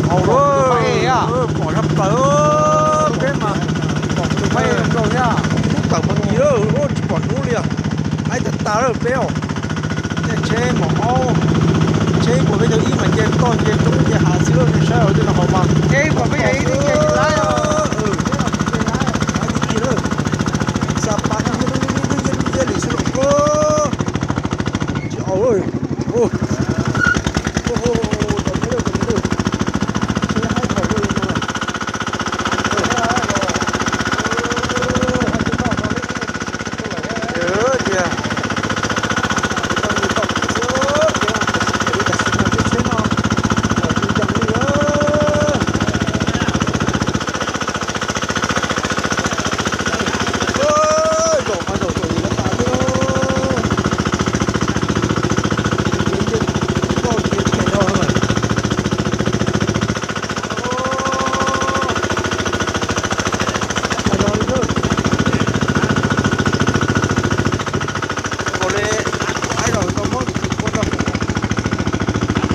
Hauv lawm, pom sab plaws, peb mas pom tus peb nplooj thiab. Hnub tawm mas kis lawm, tsis pom hnub li os. Aib tag tag lawm peb os. Caij tsheb npam aub, tsheb npam peb caug ib mas nce toj nce roob nce hav xwb, nej saib os, tej no hauv mas tsheb npam peb caug ib twb nce